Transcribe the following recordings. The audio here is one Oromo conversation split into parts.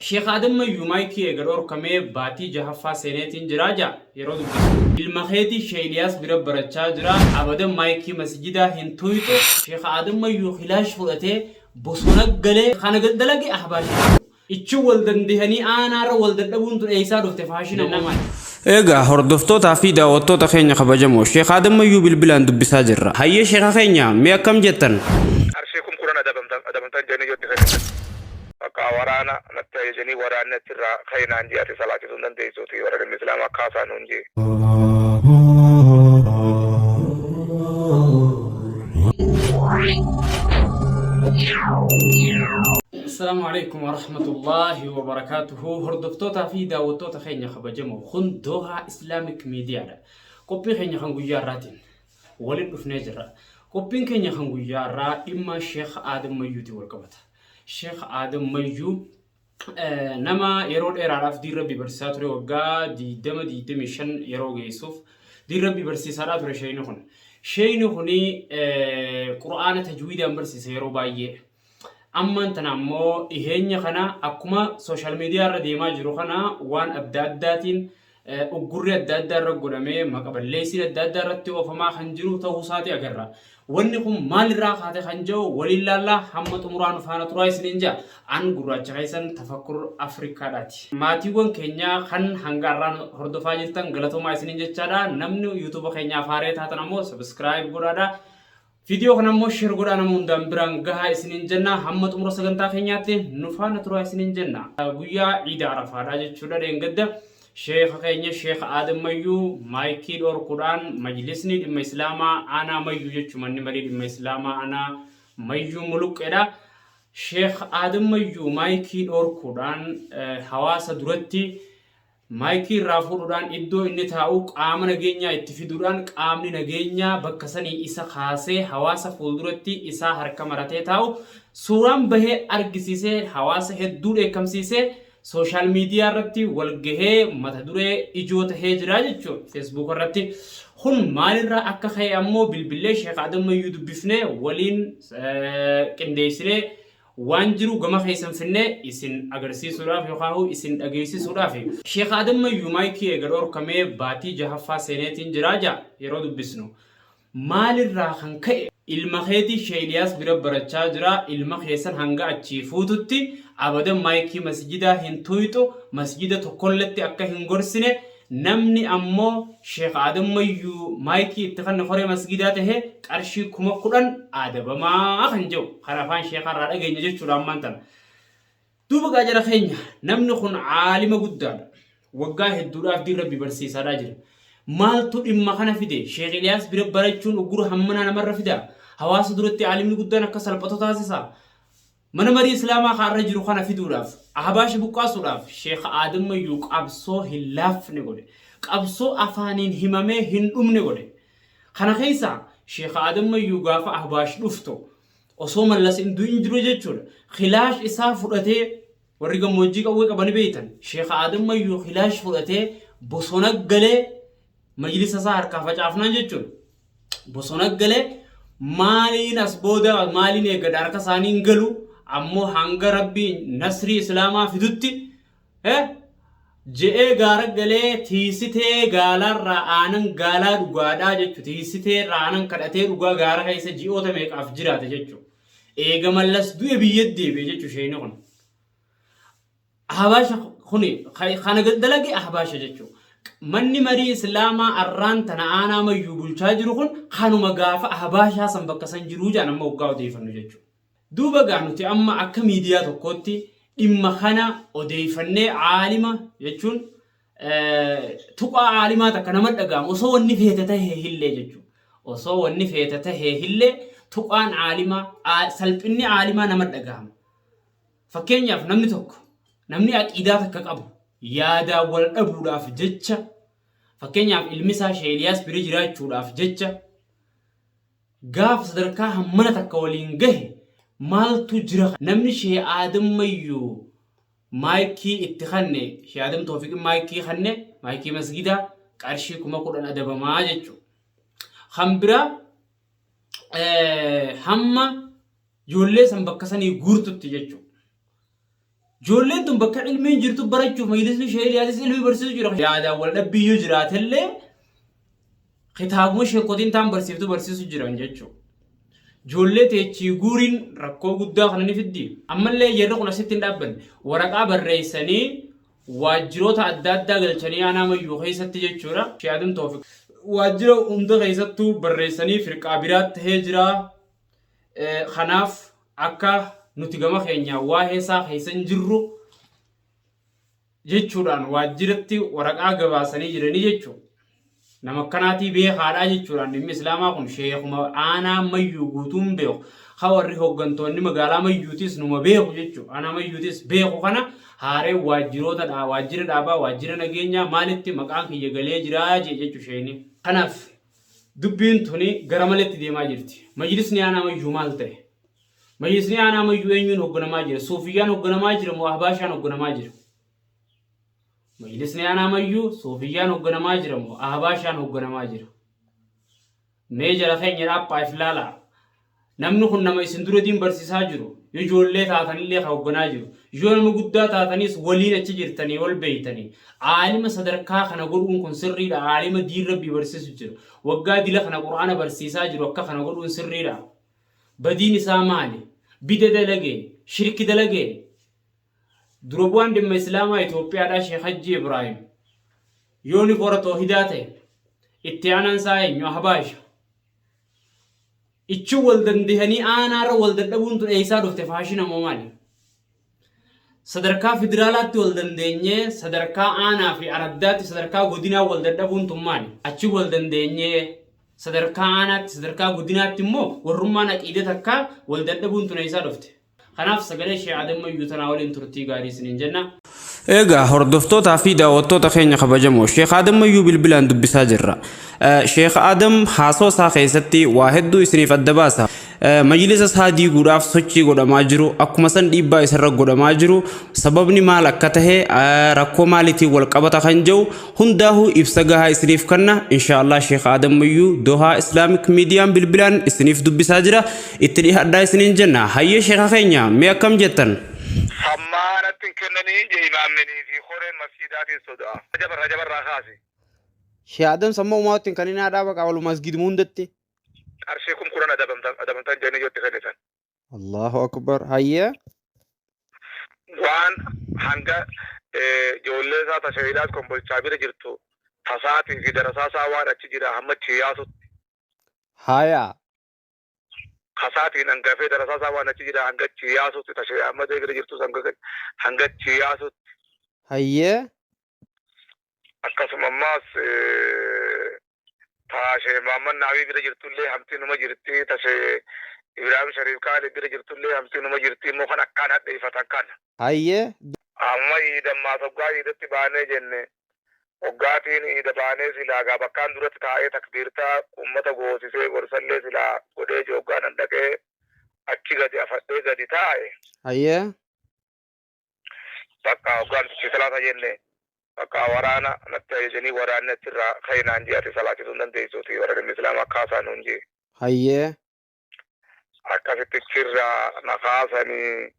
Sheekh Aadam Mayyuu maaykii eega dhoorkamee baatii jahaffaa seeneetiin jira ja'a yeroo dubbisu. Ilma keetii Sheeh Iliyaas bira barachaa jira abadan maaykii masjidaa hin tuuyxu. Sheekh Aadam Mayyuu kilaash fudhatee bosona galee kana dalage Ahbaashii. Ichi wal dandehanii aanaarra wal dadhabuun tun eeysaa dhufte faashina moo maali? Egaa hordoftootaa fi daawwattoota keenya kabajamoo Sheekh Aadam Mayyuu bilbilaan dubbisaa jirra. Hayyee Sheekha keenya mee akkam jettan? Qarshii 10,000 adabamtan adabamtan jedhanii yoo itti kennitan. Bakka waraana natti ajajanii waraanni achirraa ka'i naan jee ati salaachisuu hin dandeessuuti warra dhimmi islaamaa kaasaa nuun jee. Assalaamu alaikum warahmatullaahi wabarakaatuhu. Hordoftootaa fi daawwattoota keenya kabajamoo kun Doha Islamic Media dha. Qophii keenya kan guyyaa har'aatiin waliin dhufnee jirra. Qophiin keenya kan guyyaa har'aa dhimma Sheekh Aadam Mayyuutiin wal qabata. Sheekh Aadam Mayyuu nama yeroo dheeraadhaaf diin rabbii barsiisaa ture waggaa 20 25 yeroo geessuuf diin rabbii barsiisaadhaa ture sheeyni kun. Sheeyni kun qura'aana tajwiidaan barsiisa yeroo baay'ee. Ammaan tana ammoo dhiheenya kana akkuma sooshaal miidiyaa irra deemaa jiru kana waan adda addaatiin uggurri adda addaa irra godhamee maqa balleessiin adda addaa irratti oofamaa kan jiru ta'uu isaati agarra. Wanni kun maalirraa kaate kan jedhu waliin laallaa hamma xumuraa nu faana turaa isiniin jedha. An gurraacha keessan tafakkur Afrikaadhaati. Maatiiwwan keenya kan hanga har'aan hordofaa jirtan galatoomaa isiniin jechaadha. Namni yuutuuba keenyaaf haaree taatan ammoo sabiskiraayib godhaadha. Viidiyoo kana immoo share godhaa nama hundaan biraan gahaa isiniin jenna. Hamma xumura sagantaa keenyaatti nu faana turaa isiniin jenna. Guyyaa Iida Arafaadhaa jechuudha dheengadda. Sheekha keenya Sheekha Aadam Mayyuu maayikii dhorkuudhaan majlisni dhimma Islaamaa aanaa Mayyuu jechuun manni marii dhimma Islaamaa aanaa Mayyuu Muluqqeedha. Sheekh Aadam Mayyuu maayikii dhorkuudhaan hawaasa duratti Maayikii irraa fuudhuudhaan iddoo inni taa'u qaama nageenyaa itti fiduudhaan qaamni nageenyaa bakka sanii isa kaasee hawaasa fuulduratti isaa harka maratee taa'u suuraan bahee argisiisee hawaasa hedduu dheekkamsiisee sooshaal miidiyaa irratti wal gahee mata duree ijoo tahee jira jechuudha feesbuuka irratti. Kun maalirraa akka ka'e ammoo bilbillee Sheekh Adam Mayyuu dubbifnee waliin qindeessinee Waan jiru gama keessan finnee isin agarsiisuudhaaf yookaan isin dhageessisuudhaaf. Sheekh Adam Mayyuu maayikii eega dhorkamee baatii jahaffaa seeneetiin jiraa ja'a yeroo dubbisnu. Maalirraa kan ka'e ilma keetii Sheekh Iliyaas bira barachaa jira ilma keessan hanga achii fuututti abadan maayikii masjidaa hin tuuyxu masjida tokkolletti akka hin gorsine Namni ammoo Sheekh Aadam Mayyuu maayikii itti kanne koree masgiidaa tahe qarshii 10,000 adabamaa kan jedhu kan afaan sheekaa irraa dhageenya jechuudha ammaan tana. Duuba gaa jara keenya namni kun caalima guddaadha. Waggaa hedduudhaaf diin rabbi barsiisaadhaa jira. Maaltu dhimma kana fide? Sheekh Iliyaas bira barachuun uggura hammanaa namarra fida? Hawaasa duratti aalimni guddaan akka salphatu taasisa? Mana marii Islaamaa ka arra jiru kana fiduudhaaf, Ahbaasha buqqaasuudhaaf Sheekh Aadam Mayyuu qabsoo hin laafne godhe. Qabsoo afaaniin himamee hin dhumne godhe. Kana keessa Sheekh Aadam Mayyuu gaafa Ahbaash dhuftu osoo Mallas hin du'in dura jechuudha. Kilaash isaa fudhatee warri gammoojjii qawwee qabani beektan. Sheekh Aadam Mayyuu kilaash fudhatee bosona galee majlisa isaa harkaa facaafnaan jechuudha. Bosona galee maaliin as booda maaliin eeggadha harka isaanii hin galu ammoo hanga rabbi nasrii islaamaa fidutti je'ee gaara galee tiisitee gaalaarraa aanan gaalaa dhugaadhaa jechuudha. Tiisitee irraa aanan kadhatee dhugaa gaara keessa ji'oota meeqaaf jiraate jechuudha. Eega mallas du'e biyya deebi'e jechuudha sheeyni kun. Ahbaasha kuni kana dalage ahbaasha jechuudha. Manni marii Islaamaa arraan tana aanaa mayyuu bulchaa jiru kun kanuma gaafa ahbaashaa san bakka san jiruu jedhan amma waggaa odeeffannu jechuudha. Duuba gaa nuti amma akka miidiyaa tokkootti dhimma kana odeeffannee caalima jechuun tuqaa caalimaa takka nama dhaga'amu osoo wanni feete tahee hillee jechuudha. Osoo wanni feete tahee hillee tuqaan caalimaa salphinni caalimaa nama dhaga'ama. Fakkeenyaaf namni tokko namni aqiidaa takka qabu yaadaan wal dhabuudhaaf jecha fakkeenyaaf ilmi isaa Sheeh Iliyaas bira jiraachuudhaaf jecha gaafa sadarkaa hammana takka waliin gahe maaltu jira namni Sheeh Aadam Mayyuu maayikii itti kanne Sheeh Aadam Toofiqin maayikii kanne maayikii masgidaa qarshii 10,000 adabamaa jechuudha. Kan biraa hamma ijoollee san bakka sanii guurtutti jechuudha. Ijoolleen tun bakka ilmiin jirtu barachuuf majlisni Sheeh Iliyaasis ilmii barsiisu jira. Yaadaan wal dhabbii yoo jiraatellee kitaabuma sheekotiin taan barsiiftu barsiisu jiran jechuudha. Ijoollee teechii guuriin rakkoo guddaa kana ni fiddi. Ammallee jarri kun asitti hin dhaabbanne. Waraqaa barreessanii waajjiroota adda addaa galchanii aanaa Mayyuu keessatti jechuudha. Sheeh Adam Toofiq waajjira hunda keessattuu barreessanii firqaa biraatti tahee jira. Kanaaf akka nuti gama keenyaan waa'ee isaa keessa hin jirru jechuudhaan waajjiratti waraqaa gabaasanii jiranii jechuudha. Nama akkanaatii beekaadhaa jechuudhaan dhimmi Islaamaa kun sheekuma aanaa Mayyuu guutuun beeku. Ha warri hooggantoonni magaalaa Mayyuutis numa beeku jechuudha. Aanaa Mayyuutis beeku kana haaree waajjiroota dhaa waajjira dhaabaa waajjira nageenyaa maalitti maqaan kiyya galee jiraa jee jechuu sheekni. Kanaaf dubbiin tuni gara maletti deemaa jirti. Majlisni aanaa Mayyuu maal ta'e? Majlisni aanaa Mayyuu eenyuun hoogganamaa jira? Suufiyyaan hoogganamaa jira moo Ahbaashaan hoogganamaa jira? Majlisni aanaa Mayyuu Suufiyyaan hoogganamaa jira moo Ahbaashaan hoogganamaa jira? Mee jara keenya dhaaphaa if laalaa. Namni kun nama isin dura diin barsiisaa jiru. Yoo ijoollee taatanillee ka hoogganaa jiru. Yoo nama guddaa taatanis waliin achi jirtanii wal beeytanii. Aalima sadarkaa kana godhuun kun sirriidha. Aalima diin Rabbii barsiisu jiru. Waggaa dila kana Qur'aana barsiisaa jiru akka kana godhuun sirriidha. Badiin isaa maali? Bida dalagee? Shirki dalagee? Dura bu'aan dhimma Islaamaa Itoophiyaadhaa Sheekh Hajjii Ibraahim yooni warra toohidaa ta'e itti aanaan isaa eenyu? Ahbaasha. Ichi wal dandahanii aanaarra wal dadhabuun tun eessaa dhufte faashina moo maali? Sadarkaa federaalaatti wal dandeenyee sadarkaa aanaa fi araddaatti sadarkaa godinaa wal dadhabuun tun maali? Achi wal dandeenyee sadarkaa aanaatti sadarkaa godinaatti immoo warrummaan aqiida takkaa wal dadhabuun tun eessaa dhufte? Kanaaf sagalee Sheekh Adam Mayyuu tanaa waliin turtii gaarii isiniin jenna. Egaa hordoftootaa fi daawwattoota keenya kabajamoo Sheekh Adam Mayyuu bilbilaan dubbisaa jirra. Sheekh Adam haasoo isaa keessatti waa hedduu isiniif adda baasa. Majlisa isaa diiguudhaaf sochii godhamaa jiru akkuma san dhiibbaa isarra godhamaa jiru sababni maal akka tahe rakkoo maaliitiin wal qabata kan jedhu hundaahuu ibsa gahaa isiniif kanna inshaallah. Sheekh Adam Mayyuu Dohaa Islamic Miidiyaan bilbilaan isiniif dubbisaa jira, itti dhihaadhaa isiniin jenna. Hayyee sheekha keenya, mee akkam jettan? Sammaanatti hin kennanii je imaammenii fi koreen masjiidaatiin sodaa. Rajabarraa kaasi. Sheekh Adam sammuu umaatti kan inni haadhaa baqa walumaa masgiiduma hundatti. Qarshii 10,000 adabamtan jedhanii yoo itti kennitan. Allahu akbar, hayyee. Waan hanga ijoollee isaa tasheeyilaas kombolchaa bira jirtu tasaatii fi darasaa isaa waan achi jira hamma achi yaasutti. Haya. Kasaatiin hangafee darasaa isaa waan achi jira hanga achi yaasutti, tashee Ahmadee bira jirtus hanga achi yaasutti. Hayyee. Akkasuma ammaas taashee Muhammad Naawii bira jirtullee hamti numa jirti, tashee Ibrahim Shariif Kaali bira jirtullee hamti numa jirti immoo kan akkaan hadheeffatan kana. Hayyee. Amma iidammaa soggaa iidatti baanee jenne hoggaatiin iida baanee silaa gaa bakkaan duratti taa'ee takbiirtaa ummata goosisee gorsallee silaa godhee jooggaanan dhaqee achi gadi afadhee gadi taa'e. Hayyee. Bakka hoggaan itti salaata jenne bakka waraana natti ajajanii waraanni achirraa ka'inaan jee ati salaachisuu hin dandeessuuti warra dhimmi Islaamaa kaasaa nuun jee. Hayyee. Akkasitti achirraa na kaasanii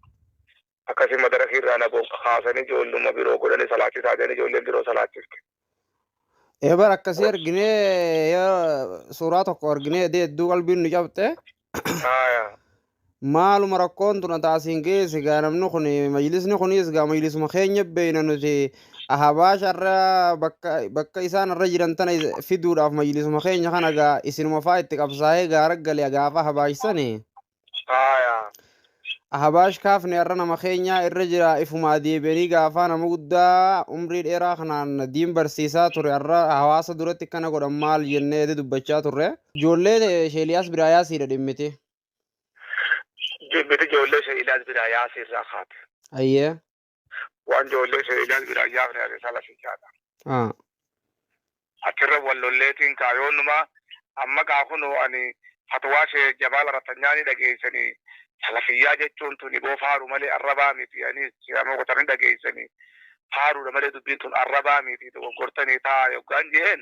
akkasii madarakii irraa na kaasanii ijoolluma biroo godhanii salaachisaa jedhanii ijoolleen biroo salaachifte. Ebar akkasii arginee yoo suuraa tokko arginee hedduu qalbiin nu cabxe. Haaya. Maaluma rakkoon tun taasiin geesse gaa namni kun majlisni kunis gaa majlisuma keenya beeyna nuti Ahabaasha irra bakka isaan irra jiran tana fiduudhaaf majlisuma keenya kana gaa isinuma faa itti qabsaa'ee gaara gale gaafa Ahabaashsani. Haaya. Ahabaash kaafne irra nama keenya irra jira ifumaa deebi'anii gaafa nama guddaa umrii dheeraa kanaan diin barsiisaa ture irra hawaasa duratti kana godhan maal jennee dubbachaa turre. Ijoollee Sheeliyaas biraa yaasiidha dhimmiti. Dhimmiti ijoollee Sheeyilaas biraa yaasii irraa kaate. Ayyee. Waan ijoollee Sheeyilaas biraa yaafne ati salafichaadha. Achirra wal lolleetiin kaayoonuma amma kaakunuu ani fatwaa shee Jamaal Ratanyaanii dhageessanii salafiyyaa jechuun tuni boo faaru malee arrabaa miti anis amma qotanii dhageessanii faaruudha malee dubbiin tun arrabaa miti dogoggortanii taa yoggaan jeen.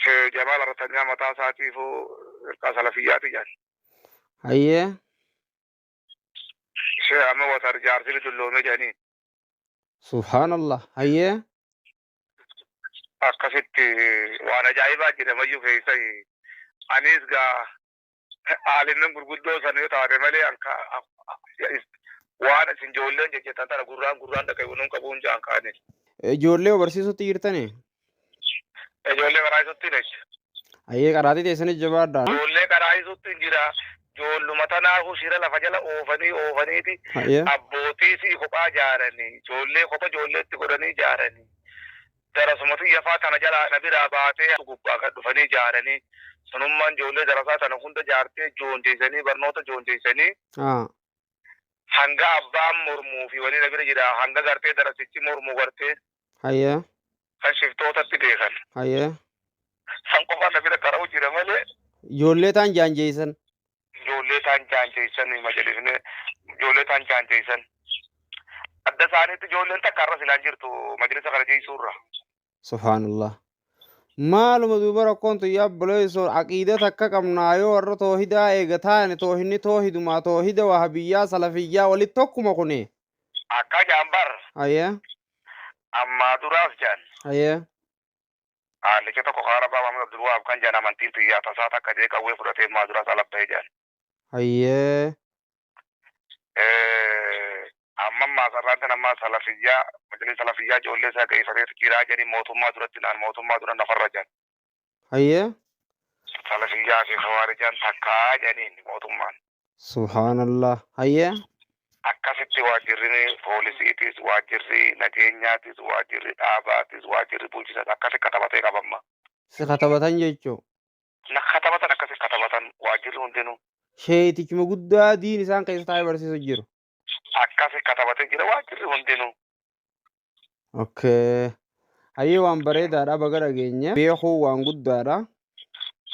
Shee Jamaal Ratanyaa mataa isaatiifuu hirqaa salafiyyaati jedhan. Hayyee. Shee amma watar jaarsi dulloome jedhanii. Subhaanallah. Hayyee. Akkasitti waan ajaa'ibaa jira mayyuu keessa. Anis gaa aalimnan gurguddoo sana yoo taate malee anka waan isin ijoolleen jejjetan tana gurraan gurraan dhaqee nuun qabuun jaan kaane. Ijoollee barsiisutti jirtani? Ijoollee karaa isutti jecha. Hayyee qaraatii teessanis jabaadhaa. Ijoollee karaa isutti jira. Ijoolluma tanaafu shira lafa jala oofanii oofaniiti Hayyee. abbootii si kophaa jaaranii ijoollee kopha ijoolleetti godhanii jaaranii. Darasuma tiyya faa tana jalaa na biraa baatee gubbaa kan dhufanii jaaranii sunummaan ijoollee darasaa tana hunda jaartee joonjeessanii barnoota joonjeessanii hanga abbaan mormuu fi wani na bira jira hanga gartee darasichi mormuu gartee Hayyee. kan shiftootatti beekan. Hayyee. San qofaan na bira qara'u jira malee. Ijoollee taan jaanjeessan. Ijoollee taan jaanjeessan majalifne ijoollee taan jaanjeessan. Adda isaaniitti ijoolleen takka har'a silaan jirtu majlisa kana jeessuurra. Subhaanallah. Maaluma duuba rakkoon tun obboleessoo aqiida takka qabnaa yoo warra toohidaa eega taane toohinni toohidumaa toohida wahabiyyaa salafiyyaa walitti tokkuma kuni. Akka jaambar. Hayyee. Ammaa duraas jaan. Hayyee. Haalicha tokko kaara baa Muhammad Abdul Wahab kan jaan amantiin tiyyaa tasaa takka jee qawwee fudhatee ammaa duraas alabba'ee jaan. Hayyee. Amma ammaa sarraan tan ammaa salafiyyaa majlis salafiyyaa ijoollee isaa geeffateetu jiraa jedhanii mootummaa duratti naan mootummaa dura nafarra jaan. Hayyee. Salafiyyaa fi khawaarijaan takkaa jedhaniin mootummaan. Subhaanallah. Hayyee. Akkasitti waajjirri poolisiitis waajjirri nageenyaatis waajjirri dhaabaatis waajjirri bulchiisas akkasi katabatee qabamma. Si katabatan jechuu. Na katabatan akkasi katabatan waajjirri hundinuu. Sheetichuma guddaa diin isaan keessa taa'ee barsiisu jiru. Akkasi katabatee jira waajjirri hundinuu. Okay. Hayyee waan bareedaadha baga dhageenye. Beekuu waan guddaadha.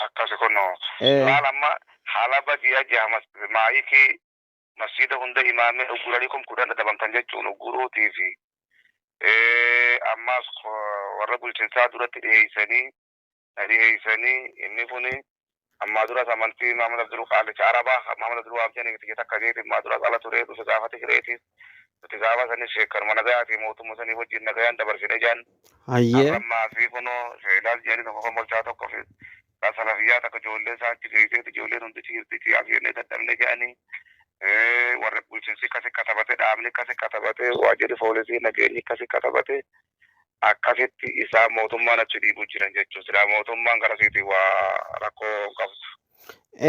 Akkasi kunoo. Laal amma haala badiyaa jaha maayikii masjiida hunda imaamee ugguranii kum kudhan dadhabamtan jechuun ugguruutii fi ammaas warra bulchinsaa duratti dhiyeessanii na dhiyeessanii inni kuni ammaa duras amantii Muhammad Abdul Qaalicha Arabaa Muhammad Abdul Wahaab jedhanii tiyya takka jeeti ammaa duras ala turee dhufe gaafate hireetiif nuti gaafa sanis sheekkanuma nagayaatii mootummaa sanii wajjin nagayaan dabarsine jaan. Hayyee. Ammaa fi kunoo sheelaas jedhanii tokko kombolchaa tokko fi salafiyyaa takka ijoollee isaa achi geesseeti ijoolleen hundi jirti as jennee dadhabne jedhanii warra bulchiinsi akkasi katabate dhaabni akkasi katabate waajjirri poolisii nageenyi akkasi katabate akkasitti isaa mootummaan achi dhiibuu jiran jechuudha. Silaa mootummaan garasiitii waa rakkoo hin qabdu.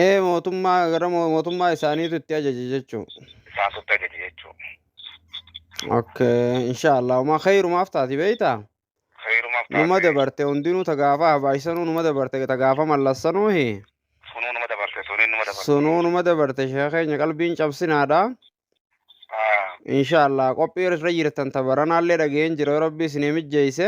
Ee mootummaa gara mootummaa isaaniitu itti ajaje jechuudha. Isaantu ajaje jechuudha. Okay, inshallah. Uma khayrumaaf taati beektaa? Khayrumaaf taati. Numa dabarte hundinuu ta gaafa habaaysanuu numa dabarte ta gaafa mallassanuu hi. Sunuu numa dabarte suniin numa dabarte. Sunuu numa dabarte sheekh keenya qalbiin cabsinaadha. Inshallah qophii irra jirtan ta baranaallee dhageen jira yoo rabbi isinii mijjeeyse.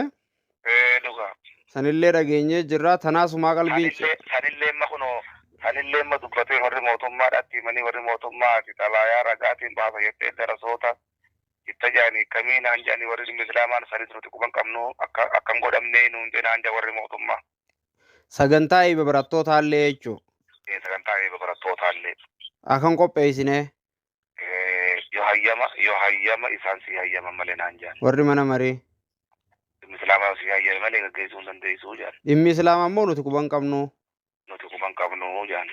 Ee dhugaa. Sanillee dhageenyee jirra tanaasumaa qalbiin. Sanillee sanillee amma kunoo sanillee amma dubbatee warri mootummaadhaatti himanii warri mootummaa ati xalaayaa ragaatiin baasa jettee darasoota itti jaanii kamii naan jaanii warri dhimmi islaamaan sanis nuti quban qabnu akka akka hin godhamnee nuun jedhaan jaa warri mootummaa. Sagantaa eebba barattootallee jechuu. Ee sagantaa eebba barattootallee. Akan qopheessinee. Yoo hayyama yoo hayyama isaan sii hayyaman malee naan jaan. Warri mana marii. Dhimmi islaamaa sii hayyame malee gaggeessuu hin dandeessuu jaan. Dhimmi islaamaa immoo nuti quban qabnu. Nuti quban qabnu jaan.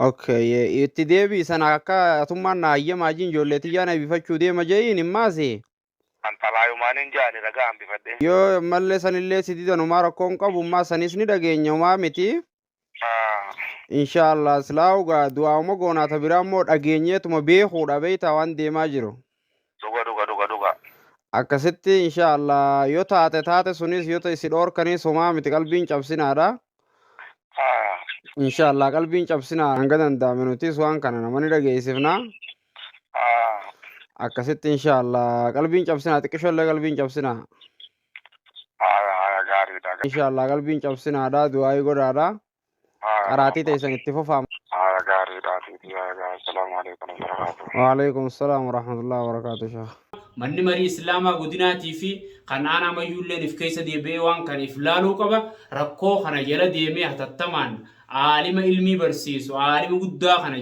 Okay, itti deebii sana akka atummaan na hayyamaa jiin ijoollee tiyyaan eebbifachuu deema je'iin himmaasi. An xalaayumaan hin jaani ragaa hambifadhe. Yoo ammallee sanillee si didan homaa rakkoo hin qabu ummaa sanis ni dhageenya homaa miti. Inshaallah silaa ugaa du'aa'uma goonaa ta biraa immoo dhageenyeetuma beekuudha beektaa waan deemaa jiru. Dhuga dhuga dhuga dhuga. Akkasitti inshaallah yoo taate taate sunis yoo si dhoorkanis homaa miti qalbiin cabsinaadha. Inshaallah qalbiin cabsinaa hanga danda'ame nutis waan kana nama ni dhageessifna. Akkasitti inshaallah qalbiin cabsinaa xiqqishollee qalbiin cabsinaa. Haya gaariidha. Inshaallah qalbiin cabsinaadha du'aa'ii godhaadha. Qaraatii teessan itti fufaa. Haya gaariidha. Assalaamu alaikum warahmatullahi. Waalaikum salaam warahmatullahi wabarakatuh sheekh. Manni marii Islaamaa godinaatii fi kan aanaa mayyuulleen if keessa deebi'ee waan kana if laaluu qaba. Rakkoo kana jala deemee hatattamaan aalima ilmii barsiisu, aalima guddaa kana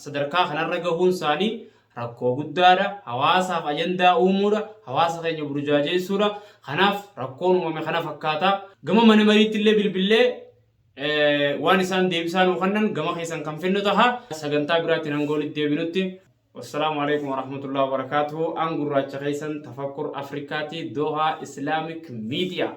sadarkaa kanarra gahuun isaanii Rakkoo guddaadha. Hawaasaaf ajandaa uumuudha. Hawaasa keenya burjaajeessuudha. Kanaaf rakkoon uumame kana fakkaata. Gama mana mariitti illee bilbillee waan isaan deebisaa nuu kennan gama keessan kan fennu taha. Sagantaa biraatiin hanga walitti deebinutti. Wassalaamu alaikum warahmatullahi wabarakatuh. An gurraacha keessan Tafakkur Afrikaati, Doha Islamic Media.